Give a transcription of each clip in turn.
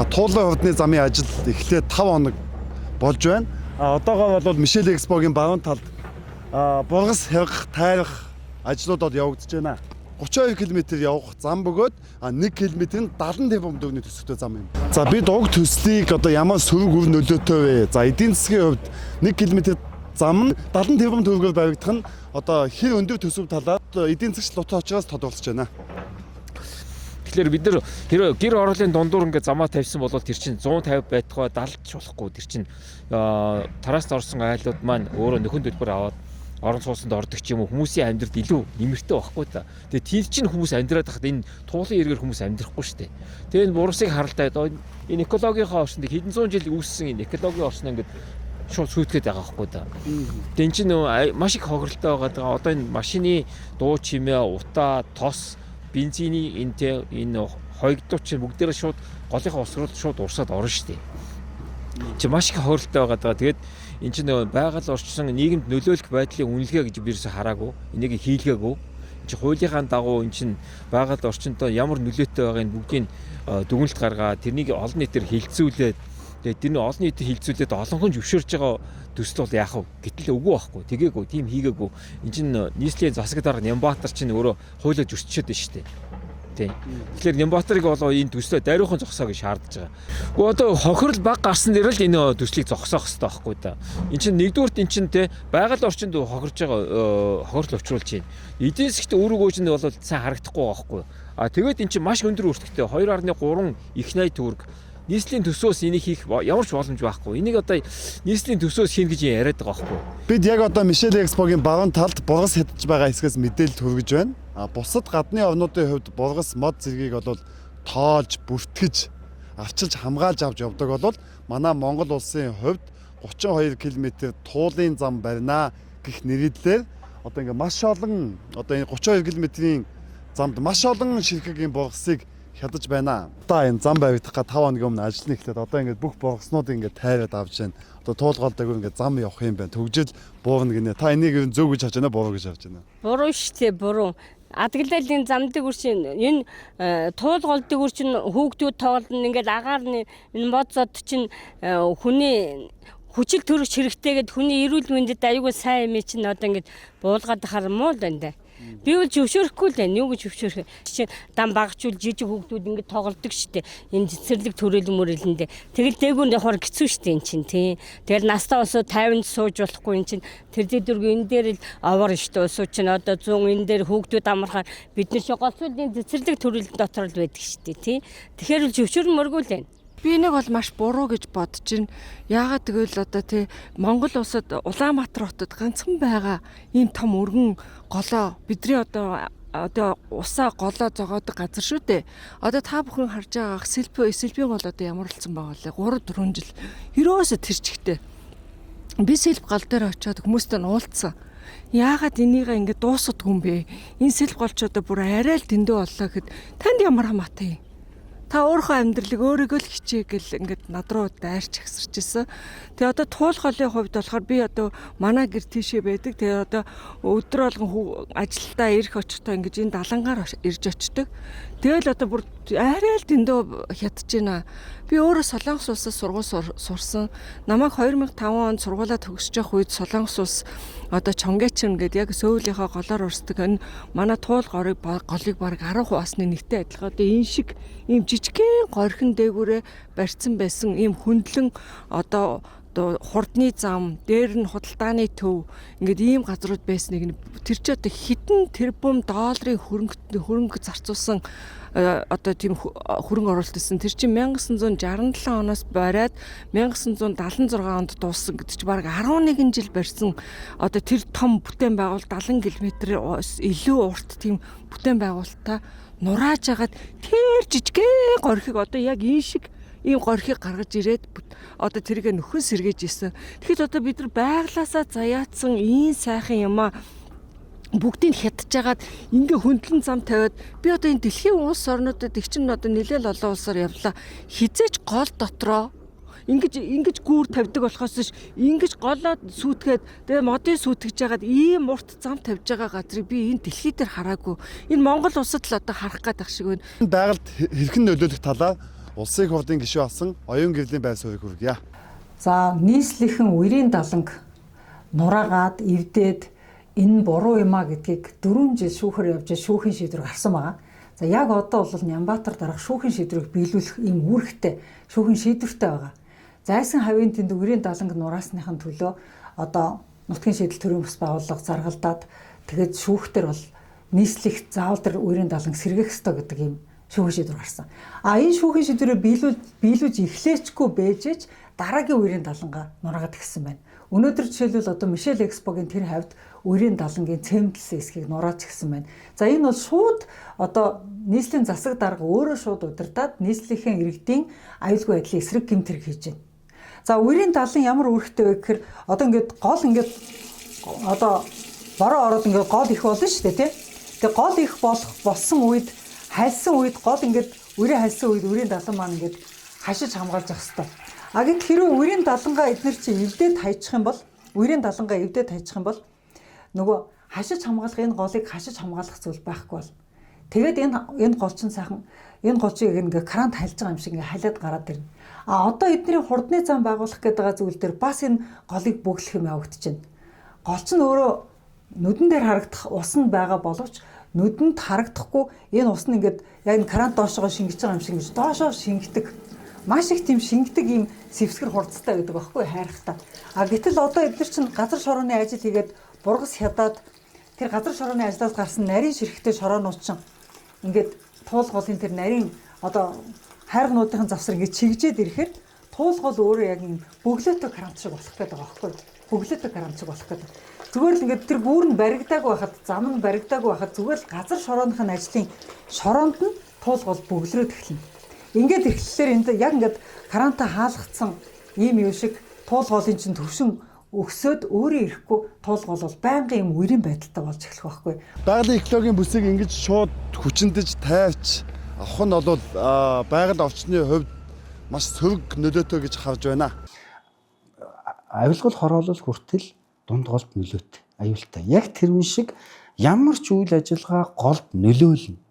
Туулай хувьдны замын ажил эхлээд 5 хоног болж байна. Одоогоор бол Мишель Экспогийн баруун талд бургас хяргах, тайрах ажлууд бол явагдаж байна. 32 км явах зам бөгөөд 1 км нь 70 тэрбум төгрөгийн төсөвтэй зам юм. За бид уг төслийг одоо ямар сөрөг үр нөлөөтэй вэ? За эдийн засгийн хувьд 1 км зам нь 70 тэрбум төгрөгөөр баригдах нь одоо хэр өндөр төсөв талаар эдийн засгч Лутан очроос тодорхойлж байна. Тэгэхээр бид нар тэр гэр ороолын дундуур ингээд замаа тавьсан бол тэр чинь 150 байтугай 70 ч болохгүй тэр чинь тараас орсон айлууд маань өөрөө нөхөн төлбөр аваад орон сууцнд ордог ч юм уу хүмүүсийн амьдралд илүү нэмэртэй байхгүй та. Тэгээ тийм чинь хүмүүс амьдраад тахад энэ туулын эргээр хүмүүс амьдрахгүй шүү дээ. Тэгээ энэ бурусыг харалтай энэ экологийнхаа орчинд хэдэн зуун жил үүссэн энэ экологийн орчин ингээд шууд сүйтгэхэд байгаа байхгүй да. Тэгээ энэ чинь маш их хохиролтой байгаа. Одоо энэ машины дуу чимээ, утаа, тос, бензиний энэ тэ энэ хоёрдуу чинь бүгдээрээ шууд голынхаа ус руу шууд урсаад орно шүү дээ. Чи маш их хохиролтой байгаа даа. Тэгээд энэ чинь нөгөө байгаль орчин нийгэмд нөлөөлөх байдлын үнэлгээ гэж би ерөөсө хараагүй. Энийг хийлгээгүй. Энд чи хуулийнхаа дагуу энэ чинь байгаль орчинтой ямар нөлөөтэй байгааг бүгдийг дүгнэлт гаргаад тэрнийг олон нийтээр хилцүүлээд тэгээд тэрний олон нийтэд хилцүүлээд олонхон зөвшөөрж байгаа төсөл бол яах вэ? Гэтэл үгүй байхгүй. Тэгээгүй, тийм хийгээгүй. Энд чинь нийслэлийн засаг дарга Нямбатар чинь өөрөө хуулиа зөрчихэд байна шүү дээ. Тийм. Тэгэхээр Нямбатарыг болоо энэ төслөө даруйхан зогсоо гэж шаардж байгаа. Гэхдээ одоо хохирол баг гарсан дээр л энэ төслийг зогсоох хэрэгтэй байхгүй да. Энд чинь нэгдүгüрт эн чинь те байгаль орчинд хохирж байгаа хохирол учруулж байна. Эдийн засгт үр өгөөж нь бол сайн харагдахгүй байгаа байхгүй. А тэгээд эн чинь маш өндөр өртөгтэй 2.3 их 80 төгрөг. Нийслэлийн төсвөөс энийг хийх ямар ч боломж байхгүй. Энийг одоо нийслэлийн төсвөөс хийнэ гэж яриад байгаа байхгүй. Бид яг одоо Мишель Экспогийн баруун талд бургас хядаж байгаа хэсгээс мэдээлэл хүргэж байна. Бусад гадны орнуудын хувьд бургас мод зэргийг бол тоолж, бүртгэж, авчилж хамгаалж авч явдаг бол манай Монгол улсын хувьд 32 км туулын зам барина гэх нэрийдлэр одоо ингээ маш олон одоо энэ 32 км-ийн замд маш олон ширхэг бургасыг хядаж байна. Одоо энэ зам баригдах га 5 хоногийн өмнө ажил нь эхлээд одоо ингээд бүх бургаснуудыг ингээд тайраад авч байна. Одоо туулгаал дагуу ингээд зам явах юм байна. Төгжил буурна гинэ. Та энийг ер нь зөв гэж харж байна уу, буруу гэж харж байна уу? Буруу шүү дээ, буруу. Адаглалын замдаг үр чинь энэ туулголдог үр чинь хүүхдүүд тоглоно ингээд агаар нь энэ мод зод чинь хүний хүчил төрөгч хэрэгтэй гэд хүний эрүүл мэндэд аюул сайн юм чинь одоо ингээд буулгаад ахаар муу л байна да. Би бол зөвшөөрөхгүй л байна. Юу гэж зөвшөөрөх. Чинь дам багчул жижиг хүүхдүүд ингээд тоглодог шүү дээ. Энэ цэцэрлэг төрөл мөрөлөндөө. Тэгэл дээгүүр явахаар хэцүү шүү дээ эн чинь тий. Тэгэл настаа усуу 50-нд сууж болохгүй эн чинь тэр зэдүрг энэ дээр л овор шүү дээ. Усуу чинь одоо 100 энэ дээр хүүхдүүд амархаар бид нар шиг гол зүйлийн цэцэрлэг төрөл дотор л байдаг шүү дээ тий. Тэгэхээр л зөвшөөрмөргүй л байна. Би нэг бол маш буруу гэж бодож байна. Яагаад гэвэл одоо тий Монгол улсад Улаанбаатар хотод ганцхан байгаа ийм том өргөн голоо бидний одоо усаа голоо зогоодог газар шүү дээ. Одоо та бүхэн харж байгаа сэлбийн гол одоо ямар болсон байгаа вэ? 3 4 жил. Ерөөсө тэр чигтээ. Би сэлб гол дээр очиод хүмүүстэй уулзсан. Яагаад энийгээ ингэ дуусгадгүй юм бэ? Энэ сэлб гол ч одоо бүр арай л дэндүү боллоо гэхэд танд ямар хамаатай юм? Та өөрийнхөө амьдралыг өөрийгөө л хичээ гэл ингээд над руу дайрч агсарч исэн. Тэгээ одоо туул голын хувьд болохоор би одоо манай гэр тийшээ байдаг. Тэгээ одоо өдөр болгон ажилдаа ирэх очихдоо ингэж энэ далангаар ирж очдөг. Тэгэл одоо бүр арай л дэндүү хятж байна. Би өөрөө Солонгос улсаас сургууль сурсан. Намайг 2005 онд сургуулаа төгсөж явах үед Солонгос улс одоо Чонгечин гэдэг яг Сөүлийнхаа голоор урсдаг энэ манай туул голыг бараг 10 хуваасны нэгтэй адилхан одоо энэ шиг ийм жижигхэн горхин дээгүүрээ барьсан байсан ийм хөндлөн одоо хурдны зам, дээр нь худалдааны төв ингээд ийм газрууд байсныг тэр чи одоо хэдэн тэрбум долларын хөрөнгө зарцуулсан одоо тийм хөрөнгө оруулалт хийсэн. Тэр чинь 1967 оноос бариад 1976 онд дууссан гэдэг чи бараг 11 жил барьсан. Одоо тэр том бүтээн байгуулалт 70 км илүү урт тийм бүтээн байгуулалтаа нурааж хагаад тэр жижигхэн горхийг одоо яг энэ шиг ийм горхийг гаргаж ирээд одоо тэргээ нөхөн сэргээж исэн. Тэгэхэд одоо бид нар байглаасаа заяатсан ийм сайхан юмаа бүгдийг хятж хагаад ингээ хөндлөн зам тавиад би одоо энэ дэлхийн улс орнуудад их чинь одоо нэлээл олон улсаар явлаа. Хизээч гол дотроо ингэж гүүр тавьдаг болохоос ш ингэж голоо сүйтгээд тэгээ модын сүйтгэж хагаад ийм урт зам тавьж байгаа газрыг би энэ дэлхий дээр хараагүй. Энэ Монгол улсад л одоо харах гээд ах шиг байна. Байгальд хэрхэн нөлөөлөх талаар Улсын хурлын гишүүн асан оюун гэрлийн байр суурийг хүргье. За нийслэхэн үерийн даланг нураагаад эвдээд энэ нь буруу юм а гэдгийг 4 жил шүүхээр явж шүүхийн шийдвэр гарсан байгаа. За яг одоо бол Нямбатар дарга шүүхийн шийдвэрийг биелүүлэх ийм үүрэгтэй шүүхийн шийдвэртэй байгаа. Зайсан хавийн тэнд үерийн даланг нураасныхын төлөө одоо нутгийн шийдэл төрийн бас байгууллага заргалдаад тэгээд шүүхтэр бол нийслэх заавал тэр үерийн даланг сэргээх ёстой гэдэг ийм шүүхийн шийдвэр гарсан. А энэ шүүхийн шийдвэрээ биелүүлж эхлээчгүй бэжэж дараагийн үерийн далангаа нураагаад гисэн байна. Өнөөдөр жишээлбэл одоо Мишель Экспогийн тэр хавьд үерийн далангийн цемэнтлсэн хэсгийг нурааж гисэн байна. За энэ бол шууд одоо нийслэлийн засаг дарга өөрөө шууд удирдаад нийслэлийн иргэдийн аюулгүй байдлын эсрэг гэмт хэрэг хийж байна. За үерийн далан ямар үүрэгтэй вэ гэхээр одоо ингээд гол ингээд одоо бороо ороод ингээд гол их болно шүү дээ, тий? Тэгээ гол их болох болсон үед хальсан үед гол ингээд үерийн хальсан үед үерийн далан маань ингээд хашиж хамгаалж явах хэрэгтэй. А гэтэл хэрвээ үерийн далангаа эднэр чи эвдээд хайчих юм бол үерийн далангаа эвдээд хайчих юм бол нөгөө хашиж хамгаалах энэ голыг хашиж хамгаалах зүйл байхгүй бол. Тэгээд энэ гол чинь сайхан энэ голчийг ингээ крант хальж байгаа юм шиг ингээ халиад гараад ирнэ. А одоо эдний хурдны зам байгуулах гэдэг байгаа зүйл дээр бас энэ голыг бөглөх юм явагдаж байна. Гол чинь өөрөө нүдэн дээр харагдах ус нь байгаа боловч нүдэнд харагдахгүй энэ ус нь ингээд яг энэ крант доошогоо шингэж байгаа юм шиг ингэж доошоо шингэдэг. Маш их тийм шингэдэг ийм сэвсгэр хурцтай байдаг байхгүй хайрхтаа. А гэтэл одоо эдгээр чинь газар шорооны ажил хийгээд бургас хядаад тэр газар шорооны ажлаас гарсан нарийн ширхтээ шороонууд чинь ингээд туул голын тэр нарийн одоо хайргануудын завсар ингээд чигжээд ирэхээр туул гол өөрөө яг юм бөглөөтэй крант шиг болох гэдэг байгаа байхгүй. Бөглөөтэй крант шиг болох гэдэг. Зүгээр л ингээд тэр бүүр нь баригдаагүй байхад зам нь баригдаагүй байхад зүгээр л газар шорооных нь ажлын шороонд нь туул гол бөглөрөөд эхэлнэ. Ингээд эхлэлээр энд яг ингээд кранта хаалгацсан ийм юм шиг туул голын чинь төвшин өгсөөд өөрөө ирэхгүй туул гол бол байнгын юм үерийн байдалтай болж эхлэх байхгүй. Байгалийн экологийн бүсийг ингэж шууд хүчиндэж тайвч авах нь бол байгаль орчны хувьд маш сөрөг нөлөөтэй гэж харж байна. Авилгал хороолол хүртэл дунд голд нөлөөтэй, аюултай. Яг тэрүүн шиг ямар ч үйл ажиллагаа голд нөлөөлнө.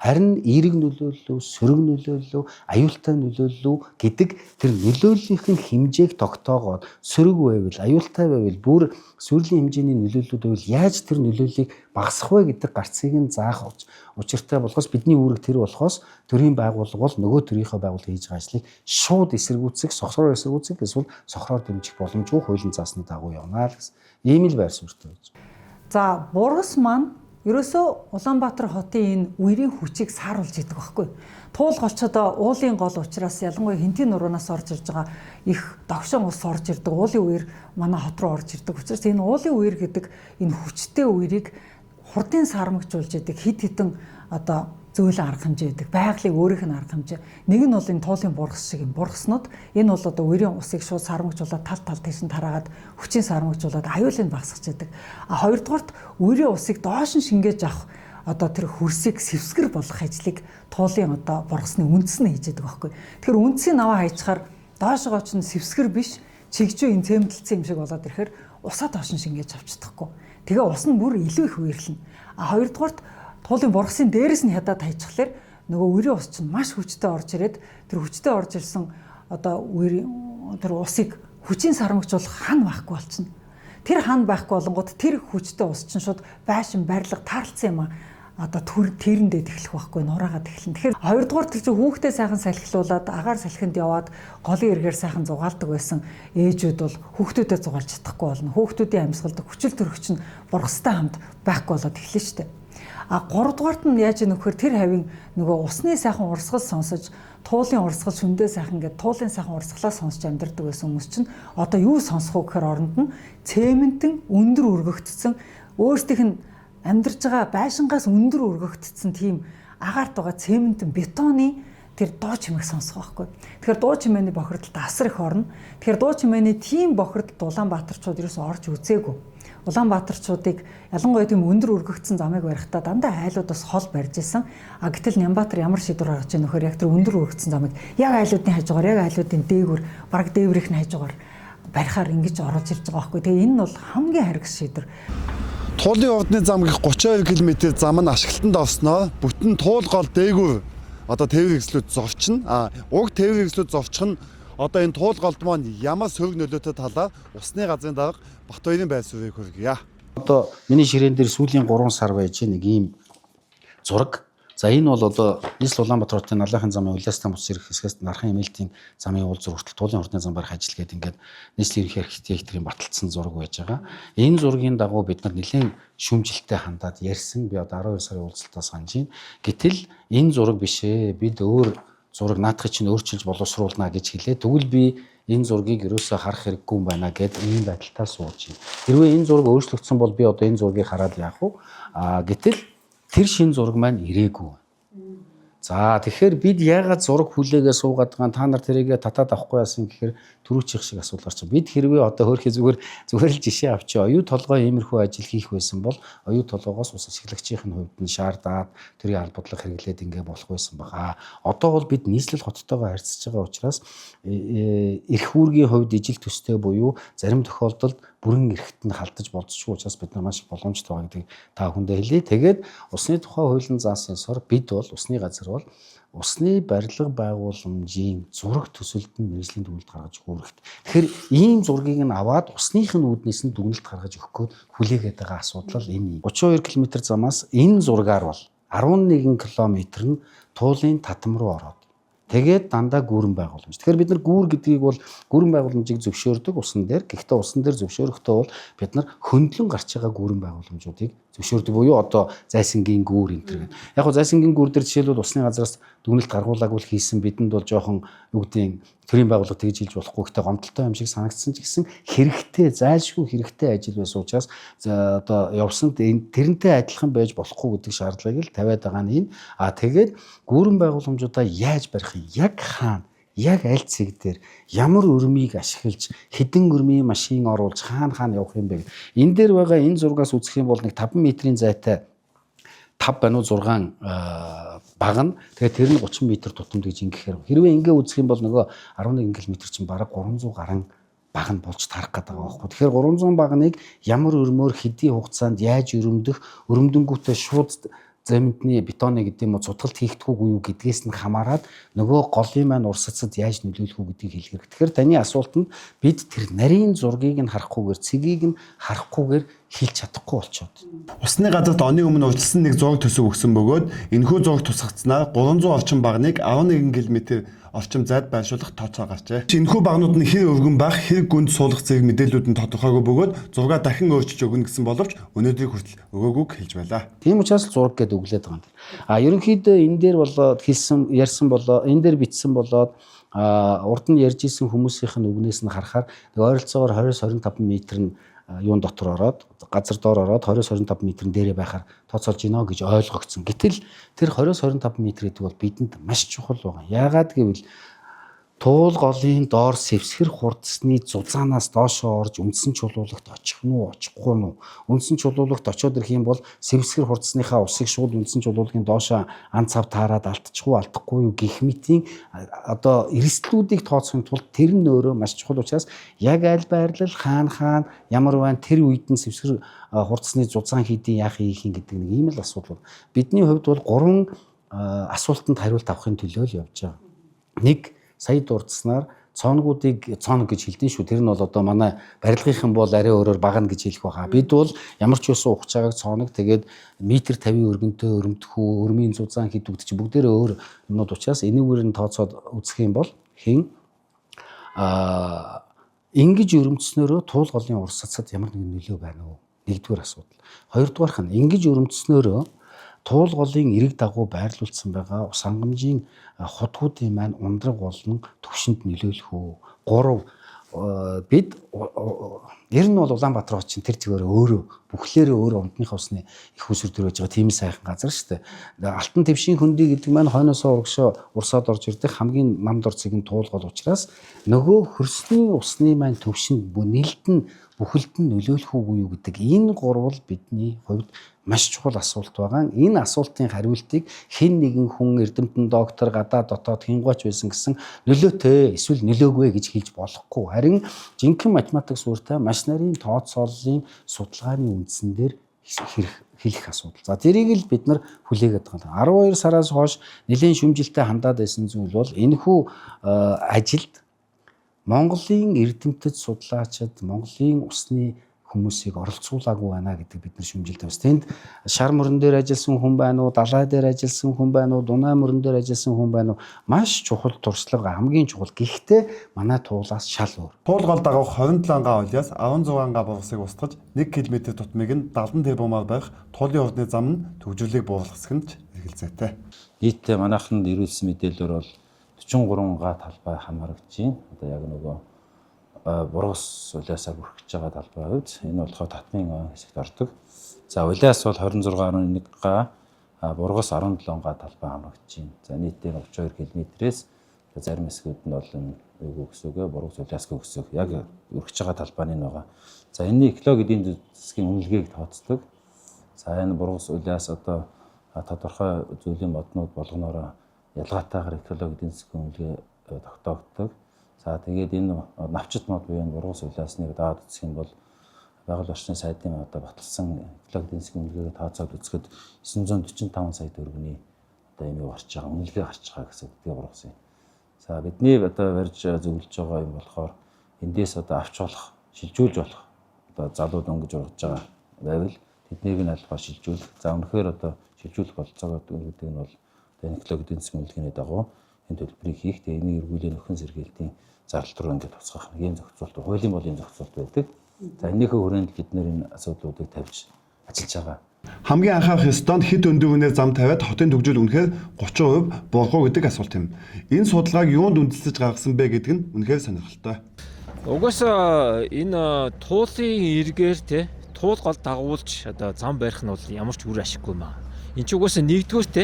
Харин эерэг нөлөөллөө, сөрөг нөлөөллөө, аюултай нөлөөллөө гэдэг тэр нөлөөллийнх нь хэмжээг тогтоогоод сөрөг байвал, аюултай байвал, бүр сүрлийн хэмжээний нөлөөллүүд байвал яаж тэр нөлөөллийг багасгах вэ гэдэг гарцыг нь заах учиртай болохоос бидний үүрэг тэр болохоос төрийн байгууллага бол нөгөө төрийнхөө байгууллага хийж байгаа ажлыг шууд эсэргүүцэх, сохроор эсэргүүцэх эсвэл сохроор дэмжих боломжгүй хуулийн заасны дагуу явна л гэсэн. Ийм л байр суурьтай байж. За бургас маань ерөөсөө Улаанбаатар хотын энэ үерийн хүчийг сааруулж идэг байхгүй. Туул голчодоо уулын гол учраас ялангуяа Хэнтийн нуруунаас орж ирж байгаа их догшин ус орж ирдэг. Уулын үер манай хот руу орж ирдэг. Учраас энэ уулын үер гэдэг энэ хүчтэй үерийг хурдын сармагжуулж идэг хид хідэн одоо зөөлөн арга хэмжээ гэдэг. Байгалийн өөрийнх нь арга хэмжээ. Нэг нь бол энэ туулын бургас шиг юм бургаснууд. Энэ бол одоо үерийн усыг шууд сармагжуулаад тал тал тийш нь тараагаад хүчийн сармагжуулаад аюулыг багасгах гэдэг. А хоёрдугаарт үерийн усыг доош нь шингээж авах одоо тэр хөрсийг сэвсгэр болгох ажлыг туулын одоо бургасны үндэс нь хийж яадаг байхгүй. Тэгэхээр үндсийн наваа хайчаар доошогоо ч нь сэвсгэр биш чигжүү энэ цемэнтэлсэн юм шиг болоод ирэхээр усаа доош нь шингээж авч чадахгүй. Тэгээ ус нь бүр илүү их үерлэнэ. А хоёрдугаарт туулын бургасын дээрээс нь хядаад хайчихлаар нөгөө үерийн ус чинь маш хүчтэй орж ирээд тэр хүчтэй орж ирсэн одоо үерийн тэр усыг хүчийн сармагжуулах хан байхгүй болчихно. Тэр хан байхгүй болонгууд тэр хүчтэй ус чинь шууд байшин барилга таарлцсан юм а одоо тэрэндээ тэглэх байхгүй нураагаад эхэлнэ. Тэгэхээр хоёрдугаар тэр чинь хүүхдээ сайхан салхилуулад агаар салхинд яваад голын эргээр сайхан зугаалдаг байсан ээжүүд бол хүүхдүүдэд зугаалж чадахгүй болно. Хүүхдүүдийн амьсгалд хүчил төрөгч нь бургастай хамт байхгүй болоод эхэлнэ шүү дээ. А гуравдугаарт нь яаж нөхөр тэр хавийн нөгөө усны сайхан урсгал сонсож туулын урсгал шүндээ сайхан гээд туулын сайхан урсгалаа сонсож амьдардаг байсан хүмүүс чинь одоо юу сонсох вэ гэхээр оронд нь цементэн өндөр өргөгдсөн өөрсдийнх нь амьдарч байгаа байшингаас өндөр өргөгдсөн тийм агаарт байгаа цементэн бетоны тэр дуу чимээг сонсох байхгүй. Тэгэхээр дуу чимээний бохирдолд асар их орно. Тэгэхээр дуу чимээний тийм бохирдолд Улаанбаатарчууд ерөөсөө орж үзээгүй. Улаанбаатарчуудыг ялангуяа тийм өндөр өргөгдсөн замыг барихтаа дандаа айлууд бас хол барьж исэн. А гэтэл Нямбатар ямар шийдвэр гаргаж ийн нөхөр яг тэр өндөр өргөгдсөн замыг яг айлуудын хажуугаар, яг айлуудын дээгүүр, бараг дээврийнх нь хажуугаар барихаар ингэж оруулж ирж байгаа байхгүй. Тэгээ энэ нь бол хамгийн харгас шийдвэр. Туулын ордны зам гэх 32 км зам нь ашиглалтанд орсноор бүтэн туул гол дээгүүр одоо тээврийн хэрэгслүүд зорчно. А уг тээврийн хэрэгслүүд зорчих нь одоо энэ туул голд маань ямар сөрөг нөлөөтэй талаар усны газрын дарга Батбаярын байр суурийг хүргье. Одоо миний ширээн дээр сүүлийн 3 сар байж нэг ийм зураг. За, энэ бол одоо нийслэл Улаанбаатар хотын Налайхын замын Улиастан бус ирэх хэсгээс Нархан Эмээлтийн замын уулзуур хүртэл туулын хурдны зам барих ажил гээд ингээд нийслэлийн ерөнхий архитекторын баталсан зураг байж байгаа. Энэ зургийн дагуу бид нар нэлээд шүүмжилтэй хандаад ярьсан. Би одоо 12 сарын уулзалтаас санаж байна. Гэтэл энэ зураг биш ээ. Бид өөр зураг наадахыг чинь өөрчилж боловсруулна гэж хэлээ. Тэгвэл би энэ зургийг ерөөсөө харах хэрэггүй юм байна гэд ийм байдалтай сууж байна. Хэрвээ энэ зураг өөрчлөгдсөн бол би одоо энэ зургийг хараад яах вэ? Аа, гэтэл тэр шинэ зураг маань ирээгүй. За, тэгэхээр бид яагаад зураг хүлээгээ суугаад байгаа, та нар тэрийгэ татаад авахгүй яасан гэхээр түрүүчийнх шиг асуудал гарч байгаа. Бид хэрвээ одоо хөөрхий зүгээр зүгээр л жишээ авчи, оюу толгой иймэрхүү ажил хийх байсан бол оюу толгоогоос ус ашиглагчийн хувьд нь шаардаад тэрийг албадлах хэрэглээд ингээ болох байсан байгаа. Одоо бол бид нийслэл хоттойгоо харьцаж байгаа учраас эрх үүргийн хувьд ижил төстэй буюу зарим тохиолдолд бүрэн эрхт нь халдаж болзошгүй учраас бид нар маш их боломжтой байгаа гэдгийг та бүхэндээ хэлье. Тэгээд усны тухай хуулийн заасан ёсоор бид бол усны газар бол усны барилга байгууламжийн зураг төсөлд нь мэргэжлийн дүгнэлт гаргаж өгөх үүрэгт. Тэгэхээр ийм зургийг нь аваад усных нь үүднээс нь дүгнэлт гаргаж өгөх гээд хүлээгээд байгаа асуудал энэ. 32 км замаас энэ зургаар бол 11 км нь туулын татам руу ороод тэгээд дандаа гүүрэн байгууламж. Тэгэхээр бид нар гүүр гэдгийг бол гүүрэн байгууламжийг зөвшөөрдөг усан дээр. Гэхдээ усан дээр зөвшөөрөхдөө бол бид нар хөндлөн гарч байгаа гүүрэн байгууламжуудыг зөвшөөрдөг буюу одоо зайсангийн гүүр энэ төр гэдэг. Яг го зайсангийн гүүр дээр жишээлбэл усны газраас дүгнэлт гаргуулаагүй л хийсэн бидэнд бол жоохон юу гэдгийг төрийн байгууллага тэгж хэлж болохгүй, гэхдээ гомдолтой юм шиг санагдсан ч гэсэн хэрэгтэй, зайлшгүй хэрэгтэй ажил байсан учраас одоо явсан тэрнтэй адилхан байж болохгүй гэдэг шаардлагыг л тавиад байгаа нь энэ. А тэгээд гүүрэн байгууламжуудаа яаж барих юм? Яг хаана? Яг аль цэг дээр ямар өрмийг ашиглаж, хэдэн өрмийн машин оруулж, хаана хаана явах юм бэ? Энэ дээр байгаа энэ зургаас үзэх юм бол нэг 5 метрийн зайтай 5 байна уу 6 баг нь, тэгээд тэр нь 30 м тутамд гэж ингэхээр хэрвээ ингээ үзэх юм бол нөгөө 11 км чинь бараг 300 гаруй баг нь болж тарах гэдэг байгаа байхгүй. Тэгэхээр 300 багныг ямар өрмөөр, хэдийн хугацаанд яаж өрөмдөх, өрөмдөнгүүтээ шууд цементний бетоны гэдэг юм уу цутгалт хийхдэггүй юу гэдгээс нь хамаарат нөгөө голын маань урсацад яаж нөлөөлөх үү гэдгийг хэлэх хэрэг. Тэгэхээр таны асуултанд бид тэр нарийн зургийг нь харахгүйгээр, цэгийг нь харахгүйгээр хэлж чадахгүй болчиход. Усны газарт оны өмнө урьдчилсан нэг зураг төсөв өгсөн бөгөөд энэхүү зураг тусгацсанаар 300 орчим багныг 11 км орчим зайд байршуулах тооцоо гарчээ. Энэхүү багнууд нь хэр өргөн байх, хэр гүнд суулгах зэрэг мэдээллүүд нь тодорхойгүй бөгөөд зургаа дахин өөрчилж өгнө гэсэн боловч өнөөдрийг хүртэл өгөөгүйг хэлж байлаа. Тийм учраас зураг гэдээ өглөөд байгаа юм. А ерөнхийдөө энэ дээр болоод хэлсэн, ярьсан болоо, энэ дээр бичсэн болоод урд нь ярьж исэн хүмүүсийнх нь үгнээс нь харахаар нэг ойролцоогоор 20-25 м нь юун дотор ороод, газар доор ороод 20-25 м дээрээ байхаар тооцоолж гинэ гэж ойлгогдсон. Гэтэл тэр 20-25 м гэдэг бол бидэнд маш чухал байгаа. Яагаад гэвэл туул голын доор сэвсгэр хурдсны зузаанаас доошоо орж үндсэн чулуулагт очих нь уу, очихгүй нь уу? Үндсэн чулуулагт очиод ирэх юм бол сэвсгэр хурдсныхаа усыг шууд үндсэн чулуулагын доошоо ан цав таарад алдчих уу, алдахгүй юу гэх мэтийн одоо эрсдлүүдийг тооцохын тулд тэр нь өөрөө маш чухал учраас яг аль байрлал, хаана хаана ямар байна, тэр үед нь сэвсгэр хурдсны зузаан хийдийн яах хийх юм гэдэг нэг ийм л асуудал. Бидний хувьд бол гурван асуултанд хариулт авахын төлөө л явж байгаа. Нэг, сая дурдсанаар цооногуудыг цооног гэж хэлдэг шүү. Тэр нь бол одоо манай барилгынхан бол арай өөрөөр багна гэж хэлэх байхаа. Бид бол ямар ч байсан ухаж байгааг цооног, тэгээд метр 50 өргөнтэй өрөмдөх үү, өрмийн зузаан хэд үгд чи бүгдээрээ өөр юмнууд учраас энэгээр нь тооцоод үзэх юм бол хэн ингэж өрөмдснөөрөө туул голын урсацад ямар нэгэн нөлөө байна уу? Нэгдүгээр асуудал. Хоёрдугаарх нь ингэж өрөмдснөөрөө туул голын эрэг дагуу байрлуулсан байгаа ус хангамжийн хутгуудын маань ундраг болон төвшөнд нөлөөлөх үү? Гурав, бид ер нь бол Улаанбаатар хот чинь тэр зүгээр өөрөө бүхлээрээ өөрөө унтныхаа усны их усүр төр байж байгаа тийм сайхан газар шүү дээ. Алтан твшийн хөндий гэдэг маань хойноосоо урагшоо урсаад орж ирдэг хамгийн нам дор цэг нь туул гол учраас нөгөө хөрсний усны маань төвшөнд нэлдэн бүхэлд нь нөлөөлөх үгүй юу гэдэг энэ гурвал бидний хувьд маш чухал асуулт байгаа. Энэ асуултын хариултыг хэн нэгэн хүн, эрдэмтэн доктор, гадаа дотоод хингуйч байсан гэсэн нөлөөтэй эсвэл нөлөөгүй гэж хэлж болохгүй. Харин жинхэнэ математик суурьтай маш нарийн тооцооллын судалгааны үндсэн дээр хэрэг хэлэх асуудал. За, тэрийг л бид нар хүлээгээд байгаа. 12 сараас хойш нэлээн шүмжилтэй хандаад байсан зүйл бол энэхүү ажилд Монголын эрдэмтэд судлаачид, Монголын усны хүмүүсийг оролцуулаагүй байна гэдэг бид нар шүмжилтэй бас. Тэнд шар мөрөн дээр ажилласан хүн байна уу, далай дээр ажилласан хүн байна уу, дунай мөрөн дээр ажилласан хүн байна уу? Маш чухал туршлага, хамгийн чухал. Гэхдээ манай туулаас шал өөр. Туул гол дагуух 27 га улиас 16 га бургасыг устгаж 1 км тутмыг нь 70 тэрбумаар барих туулын хурдны зам нь түгжрэлийг бууруулах хэсэг нь ч эргэлзээтэй. Нийтдээ манайханд ирүүлсэн мэдээлэлээр бол 43 га талбай хамаарагдаж байна. Одоо яг нөгөө бургас улиасаар бүрхэж байгаа талбай хувьд энэ болохоор татмын ойн хэсэгт ордог. За, улиас бол 26.1 га, бургас 17 га талбай хамрагдаж байна. За, нийтдээ 32 км-ээс зарим хэсгүүд нь бол энэ юу гэсэн үг вэ? Бургас улиасгүй гэсэн үг. Яг өргөж байгаа талбай нь байгаа. За, энэний экологи эдийн засгийн үнэлгээг тооцдог. За, энэ бургас улиас одоо тодорхой зүйлийн моднууд болгоноороо ялгаатайгаар экологи эдийн засгийн үнэлгээ тогтоогддог. За, тэгээд энэ навчит мод буюу энэ бургас улиасныг даад үзэх юм бол байгаль орчны сайдын одоо баталсан экологи эдийн засгийн үнэлгээгээ тооцоод үзэхэд 945 сая төгрөгийн одоо юм юу гарч байгаа, үнэлгээ гарч байгаа гэсэн үг бургас юм. За, бидний одоо барьж зөвлөж байгаа юм болохоор эндээс одоо авч болох, шилжүүлж болох одоо залуу дөнгөж ургаж байгаа байвал тэднийг нь альбаа шилжүүлэх. За, үнэхээр одоо шилжүүлэх болцоогоо гэдэг нь бол одоо экологи эдийн засгийн үнэлгээний дагуу энэ төлбөрийг хийх. Тэгээ энийг эргүүлээ нөхөн сэргийлтийн зардал руу ингээд тусгах нэг юм зохицуулт, хуулийн бол ийм зохицуулт байдаг. За, энэнийхээ хүрээнд бид нэр энэ асуудлуудыг тавьж ажиллаж байгаа. Хамгийн анхаарах ёстой нь хэд өндөр үнээр зам тавиад хотын түгжрэл үнэхээр 30% буурах уу гэдэг асуулт юм. Энэ судалгааг юунд үндэслэж гаргасан бэ гэдэг нь үнэхээр сонирхолтой. Угаасаа энэ туулын эргээр те туул гол дагуулж одоо зам барих нь бол ямар ч үр ашиггүй юм аа. Энд чинь угаасаа нэгдүгээр те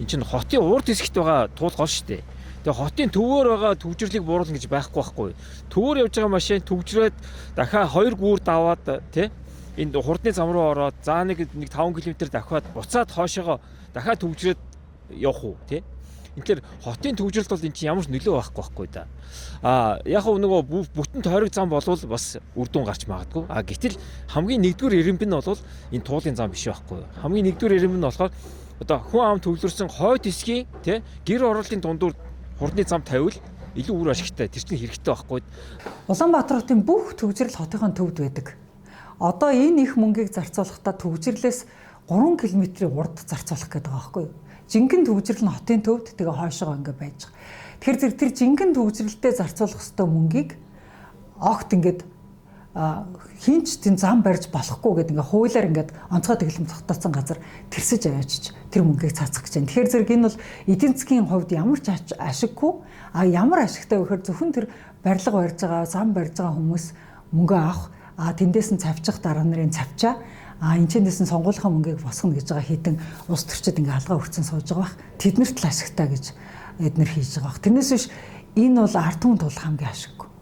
энэ чинь хотын урд хэсэгт байгаа туул гол шүү дээ. Тэгээ хотын төвөөр байгаа түгжрэрлийг бууруулна гэж байхгүй байхгүй. Төвөөр явж байгаа машин түгжрээд дахиад 2 гүүр даваад те энэ хурдны зам руу ороод за нэг 5 км дахиад буцаад хоошоогоо дахиад түгжрээд явах уу те. Тэгэхээр хотын түгжрэлт бол энэ чинь ямар ч нөлөө байхгүй байхгүй да. А яг хөө нөгөө бүтэн тойрог зам болвол бас үр дүн гарч магадгүй. А гэтэл хамгийн нэгдүгээр эрэмб нь бол энэ туулын зам биш байхгүй. Хамгийн нэгдүгээр эрэмб нь болохоор одоо хүн ам төвлөрсөн хойд хэсгийн те гэр ороолын дундуур хурдны зам тавиул илүү үр ашигтай. Тэр чинь хэрэгтэй байхгүй. Улаанбаатар хотын бүх түгжрэл хотынхон төвд байдаг. Одоо энэ их мөнгийг зарцуулахдаа түгжрлээс 3 км-ийн урд зарцуулах гэдэг байгаа байхгүй юу? Жинхэнэ түгжрэл нь хотын төвд, тэгээ хойшоогоо ингээ байж байгаа. Тэгэхээр зэрэг тэр жинхэнэ түгжрэлдээ зарцуулах ёстой мөнгийг огт ингээд хинч тийм зам барьж болохгүй гэдэг ингээ хуулиар ингээд онцгой тэглэм тогтооцсон газар тэрсэж аваачиж тэр мөнгийг цаацах гэж байна. Тэгэхээр зэрэг энэ бол эдийн засгийн хувьд ямар ч ашиггүй, а ямар ашигтай вэ гэхээр зөвхөн тэр барилга барьж байгаа, зам барьж байгаа хүмүүс мөнгө авах, а тэндээс нь цавчих дараа нарын цавчаа, а энэ чэнэс нь сонгуулийн мөнгийг босгоно гэж байгаа хідэн улс төрчид ингээ алгаа өрцөн сууж байгаа бах. Тэднэрт л ашигтай гэж эднэр хийж байгаа бах. Тэрнээс биш энэ бол ард түмэн тул хамгийн ашиггүй.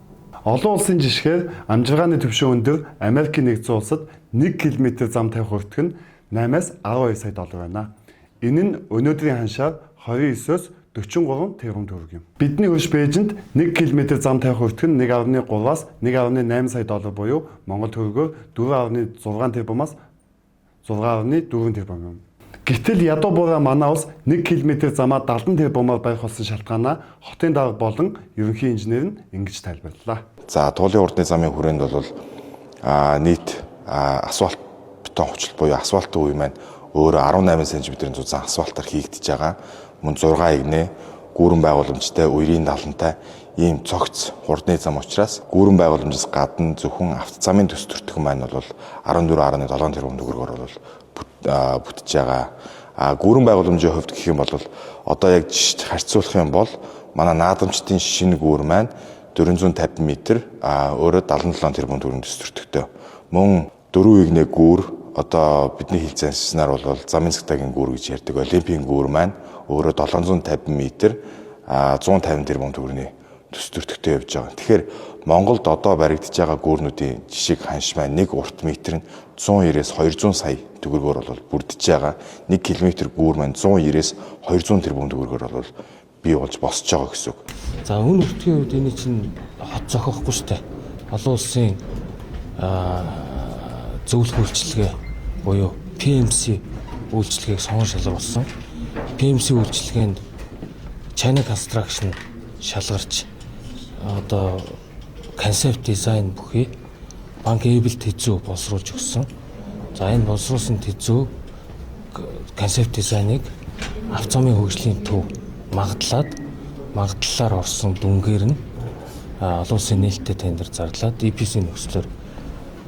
Олон улсын жишгээр амжиргааны түвшин өндөр Америкийн нэгдсэн улсад 1 км зам тавих өртөг нь 8-аас 12 сая доллар байна. Энэ нь өнөөдрийн ханшаар 29-өөс 43 тэрбум төгрөг юм. Бидний хөрш Бээжинд 1 км зам тавих өртөг нь 1.3-аас 1.8 сая доллар буюу Монгол төгрөгөөр 4.6 тэрбумаас 6.4 тэрбум юм. Гэтэл ядуу буурай манай улс 1 км замаа 70 тэрбумаар барих болсон шалтгаанаа хотын дарга болон ерөнхий инженер нь ингэж тайлбарлалаа. За, туулын хурдны замын хүрээнд бол нийт асфальт бетон хувцалт буюу асфальтын үе маань өөрөө 18 см-ийн зузаан асфальтаар хийгдэж байгаа. Мөн 6 игнэ гүүрэн байгууламжтай, үерийн далантай ийм цогц хурдны зам учраас гүүрэн байгууламжаас гадна зөвхөн автозамын төс төртөх маань бол 14.7 тэрбум төгрөгөөр бол бүтэж байгаа. А гүүрэн байгууламжийн хувьд гэх юм бол одоо яг жишж харьцуулах юм бол манай наадамчдын шинэ гүүр маань 450 м, өөрөө 77 тэрбум төгрөгийн төс төртөгтэй. Мөн 4 игнэ гүүр одоо бидний хил заншнаар бол замын цагтаагийн гүүр гэж ярьдаг Олимпийн гүүр маань өөрөө 750 м, 150 тэрбум төгрөгийн төс төртөгтэй явж байгаа. Тэгэхээр Монголд одоо баригдаж байгаа гүүрнүүдийн жишг ханш маань нэг урт метр нь 190-ээс 200 сая төгрөгөөр бол бүрдэж байгаа. 1 км гүүр маань 190-ээс 200 тэрбум төгрөгөөр бол бий болж босч байгаа гэсэн үг. За, үн өртгийн хувьд энэ чинь хот зохиохгүй шүү дээ. Олон улсын зөвлөх үйлчилгээ буюу PMC үйлчилгээг сонгон шалгаруулсан. PMC үйлчилгээнд China Construction шалгарч одоо concept design бүхий bankable тэзүү боловсруулж өгсөн. За, энэ боловсруулсан тэзүү concept design-ыг Авцамын хөгжлийн төв магадлаад, магадлалаар орсон дүнгээр нь олон улсын нээлттэй тендер зарлаад, EPC нөхцлөөр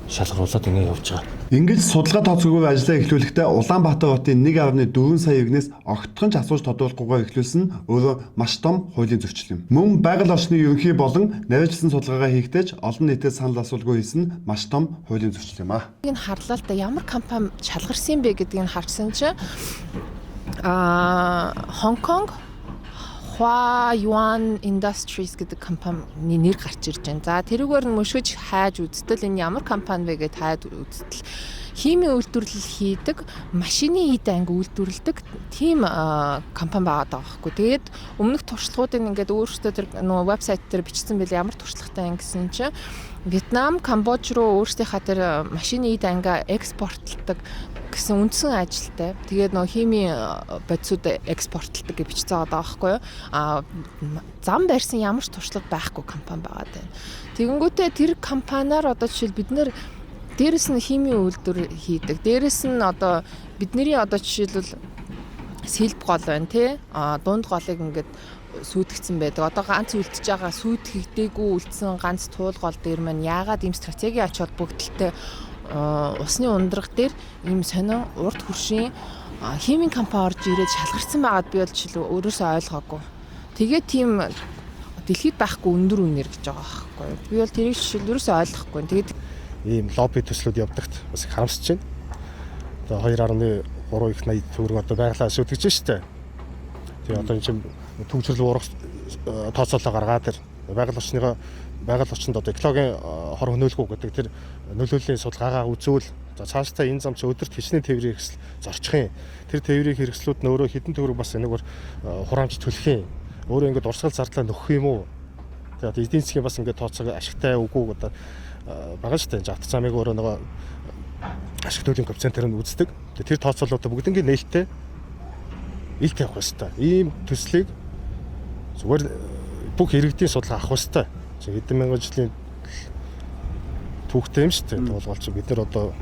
шалгаруулад ингэ явж байгаа. Ингэж судалгаа тооцоогүйгээр ажлаа эхлүүлэхдээ Улаанбаатар хотын 1.4 сая иргэнээс огтхон ч асууж тодруулахгүйгээр эхлүүлсэн нь өөрөө маш том хуулийн зөрчил юм. Мөн байгаль орчны ерөнхий болон нарийвчилсан судалгаагаа хийхдээ ч олон нийтэд санал асуулгүй хийсэн нь маш том хуулийн зөрчил юм аа. Энэ харлаа л да, ямар компани шалгарсан бэ гэдгийг харсан чинь Хонконг Hua Yuan Industries гэдэг компани нэр гарч ирж байна. За, тэрүүгээр нь мөшгөж хайж үзтэл, энэ ямар компани вэ гэж хайж үзтэл, химийн үйлдвэрлэл хийдэг, машины эд анги үйлдвэрлэдэг тийм компани байгаа даа байхгүй. Тэгээд өмнөх туршлагуудыг ингээд өөрсдөө тэр нөгөө вебсайт дээр бичсэн байл, ямар туршлагатай юм гэсэн чинь Вьетнам, Камбож руу өөрсдийнхаа тэр машины эд ангиа экспортлдог гэсэн үндсэн ажилтай. Тэгээд нөгөө химийн бодисууд экспортлдог гэж бичсэн байгаа байхгүй юу? А зам барьсан ямар ч туршлага байхгүй компани байгаа даа. Тэгэнгүүтээ тэр компаниар одоо жишээл бид нэр дээрэс нь химийн үйлдвэр хийдэг. Дээрэс нь одоо бидний одоо жишээлбэл сэлб гол байна, тий. А дунд голыг ингээд сүйтгэцэн байдаг. Одоо ганц үлдэж байгаа, сүйтгэгдээгүй үлдсэн ганц туул гол дээр маань яагаад ийм стратегийн ач холбогдолтой усны ундрах дээр ийм сонин урд хөршийн химийн компани орж ирээд шалгарсан байгаад би бол жишээл өөрөөсөө ойлгоогүй. Тэгээд тийм дэлхийд байхгүй өндөр үнээр гэж байгаа байхгүй юу. Би бол тэрийг жишээл өөрөөсөө ойлгохгүй. Тэгээд ийм лобби төслүүд явдагт бас их харамсаж байна. Одоо 2.3 их 80 төгрөг одоо байглаа сүйтгэж штэ. Тэгээ одоо энэ чинь түгжрэл уурах тооцоолоо гаргаад, тэр байгаль орчныгоо, байгаль орчинд одоо экологийн хор хөнөөлгүй гэдэг тэр нөлөөллийн судалгаагаа үзвэл, за, цаашдаа энэ зам чи өдөрт хичнээн тээврийн хэрэгсэл зорчих юм. Тэр тээврийн хэрэгслүүд нь өөрөө хэдэн төгрөг бас энэгээр хураамж төлөх юм. Өөрөө ингээд урсгал зардлаа нөхөх юм уу? Тэгээ одоо эдийн засгийн бас ингээд тооцоог ашигтай үгүй одоо байгаа шүү дээ. Авто замыг өөрөө нөгөө ашиг төлөвийн коэффициентээр нь үздэг. Тэр тооцоолуудаа бүгднийг нээлттэй ил тавих хэрэгтэй. Ийм төслийг зүгээр бүх иргэдийн судалгаа авах хэрэгтэй. Хэдэн мянган жилийн түүхтэй юм шүү дээ. Туулгал чи бид нар одоо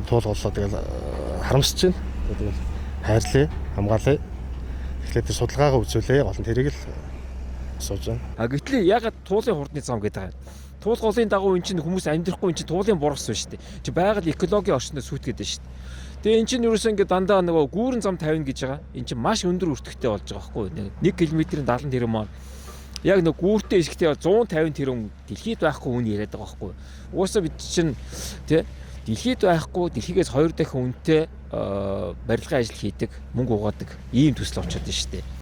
туулгалаа, тэгэл харамсаж байна. Тэгэл хайрлаа, хамгаалаа. Тэгэхээр тэр судалгаагаа үзүүлээ. Гол нь тэрийг л асууж байна. А гэтэл ягаад туулын хурдны зам гэдэг юм? Туул голын дагуу эн чинь хүмүүс амьдрахгүй, эн чинь туулын бургас байна шүү дээ. Чи байгаль экологийн орчноо сүйтгээд байна шүү дээ. Тэгээ эн чинь ерөөсөө ингээд дандаа нөгөө гүүрэн зам тавина гэж байгаа. Эн чинь маш өндөр өртөгтэй болж байгаа байхгүй юу? 1 км-ийн 70 тэрбум маань яг нэг гүүртэй хэсэгтээ 150 тэрбум дэлхийд байхгүй үн яриад байгаа байхгүй юу? Угаасаа бид чинь, тий, дэлхийд байхгүй, дэлхийгээс 2 дахин үнэтэй барилгын ажил хийдэг, мөнгө угаадаг ийм төсөл очоод байна шүү дээ.